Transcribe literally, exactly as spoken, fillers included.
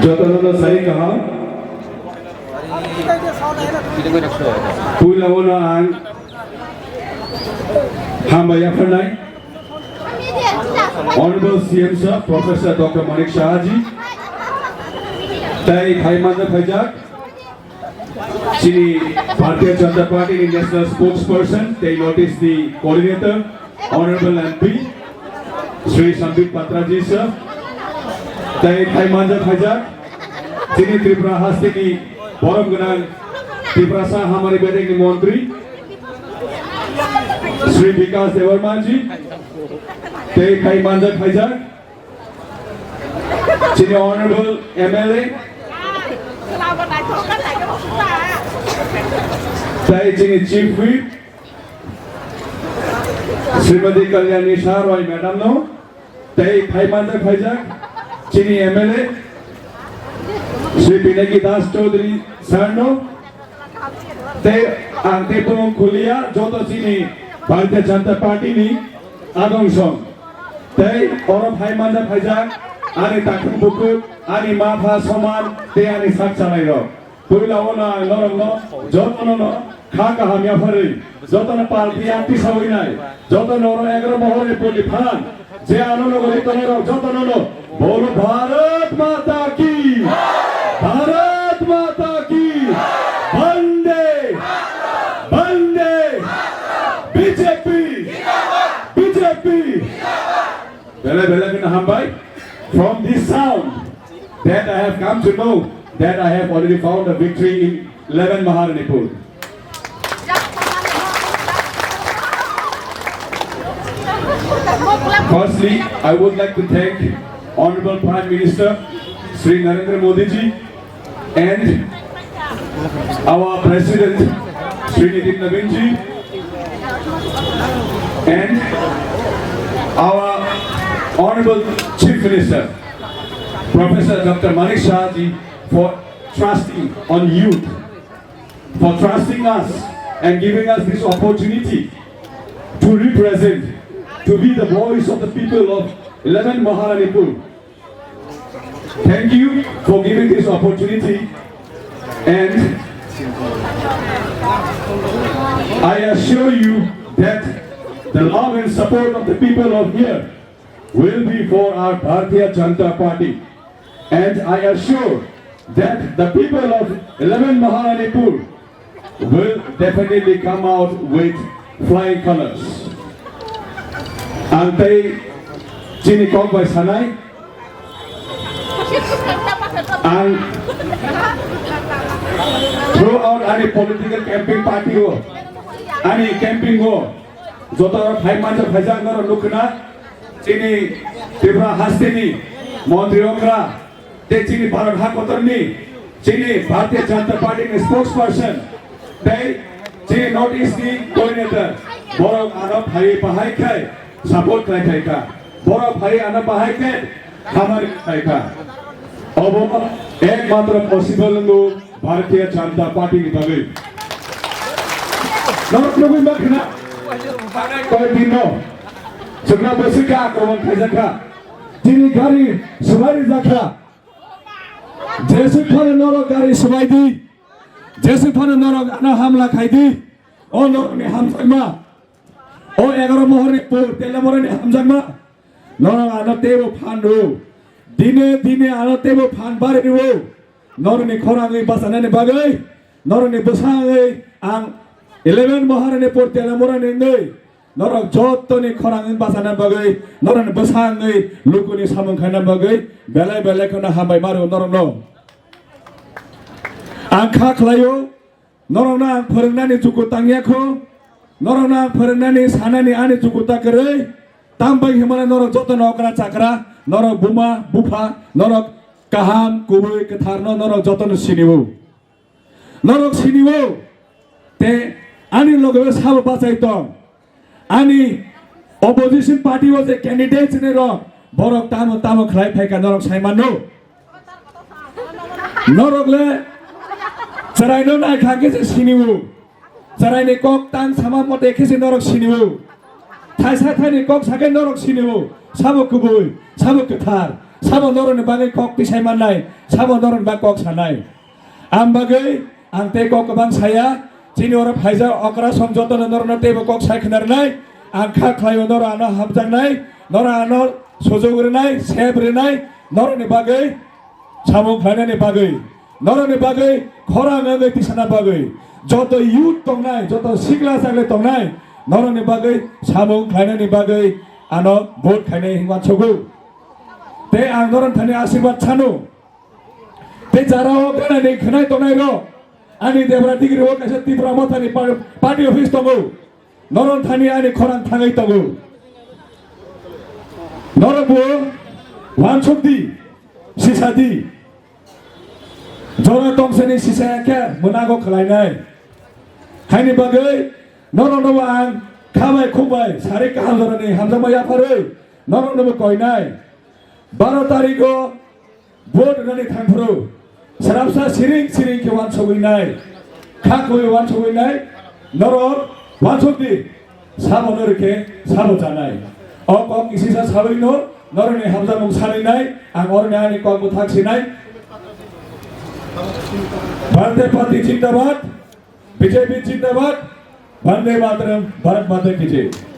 Jotono no sai kaham. Puila o no ang hambai yapharnai Honorable C M Sir, Professor Doctor Manik Saha ji, tei phai manjak phaijak chini Bharatiya Janata Party ni National Spokesperson tei North East ni Coordinator, Honorable M P Shri Sambit Patra ji sir, tei phai manjak phaijak chini Tripura haste ni borok gwnang Tiprasa Hamari Bedek ni Montri Shri Bikash Debbarma ji, tei phai manjak phaijak chini Honorable M L A tei chini Chief Whip Srimati Kalyani Shah Roy Madam no, tei phai manjak phaijak chini M L A Shri Pinaki Das Chaudhary Sir no, tei ang tei bumung kulia joto chini Bharatiya Janata Party ni adong song. Tei oro phai manjak phaijak ani takhuk bukhuk, ani ma pha soman tei ani sak chalai rok. Puila o no ang norok no jotono no kha kaham yapharwi, jotono party ang tisawi nai, jotono oro egaro mohor ni poli phan, je ano nogori tongo rok jotono no bolo Bharat Mata ki, Bharat Mata ki, Bande, Bande, B J P, B J P. Belai belai kheno hambai. From this sound that I have come to know that I have already found a victory in eleven Maharanipur. Firstly, I would like to thank Honorable Prime Minister Shri Narendra Modi ji and our President Shri Nitin Nabin ji and our Honorable Chief Minister Professor Doctor Manik Saha ji for trusting on youth, for trusting us and giving us this opportunity to represent, to be the voice of the people of eleven Maharanipur. Thank you for giving this opportunity, and I assure you that the love and support of the people of here will be for our Bharatiya Janata Party, and I assure that the people of eleven Maharanipur will definitely come out with flying colors. Ang tei chini kok bai sanai, ang throughout ani political campaign party o, ani campaign o, joto phai manjak phaijak norok nukna, chini Tripura hasteni montri okra, tei chini Bharat hakotorni chini Bharatiya Janata Party ni spokesperson tei chini North East ni coordinator, borok ano phai bahai khai support khlai khai kha, borok phai ano bahai khai hamari khai kha. Obo ekmatro possible wngkha Bharatiya Janata Party ni bagwi. Norok nugwi ma khna? Koi din no chwngno bwswk khe akromon khaijak kha. Chini gari swbai rijak kha. Jeswk phano norok gari swbai di, jeswk phano norok ano hamla khai di, o norokni hamjakma, o egaro mohorni pur Teliamurani hamjakma, norok ano teibo phan rw. Dine dine ano teibo phan bari rw. Norokni khorangwi bachanani bagwi, norokni bwsangwi ang eleven Maharanipur Teliamurani wngwi, norok jottoni khorang wng bachana bagwi, norokni bwsangwi lukuni samung khaina bagwi belai belai kheno hambai maro norokno. Ang kha khlaio, norokno ang phwrwngnani chuku tangya kho, norokno ang phwrwngnani sanani ani chuku ta kwrwi, tambai himala norok jotono okra chakra, norok buma bupha, norok kaham kubui kwtharno norok jotono sinio. Norok sinio, te ani loge sabo bachai tong. Ani opposition party o je candidate ni rok, borok tamo tamo khlai phaikha norok sai mano. Norok le chwraino naikha khe se sinio. Chwraini kok tang sama mote khe se norok sinio. Thaisa thaini kok sakhe norok sinio. Sabo kubui, sabo kwthar. Sabo norokni bagwi kok tisai mannai, sabo norokni bagwi kok sanai. Ang bagwi ang tei kok kwbang saya, chini oro phaijak okra song jotono norokno teibo kok sai khwnarnai. Ang kha khlaio norok ano hamjaknai, norok ano sujuk rwnai, sep rwnai, norokni bagwi samung khlainani bagwi, norokni bagwi khorang wngwi tisana bagwi, joto youth tongnai, joto sikla chakle tongnai, norokni bagwi samung khlainani bagwi ano vote khainai hinwi uansugo. Tei ang norok thani asirwad sano. Tei jara o ganani khwnai tongnai rok, ani Debra Digiri o kaisa Tipra Mothani par-, party office tongo. Norok thani ani khorang thangwi tongo. Norok bo uansuk di, sisa di. Jora tongsani sisa ya khe mwnago khlainai. Haini bagwi norok no ang khabai khukbai sari kaham jorani hamjakma yapharwi norok no bo koinai. Baro tarikh o vote rwnani thangphuru srapsa siring siring khe uansugwi nai, kha khwi uansugwi nai, norok uansuk di, sabo no rikhe sabo chanai. O kok kisisa sawi no norokni hamjakmung sanwi nai, ang oroni ani kok bwthak sinai. Bharatiya Party Zindabad, B J P Zindabad, Vande Mataram, Bharat Mata Ki Jai.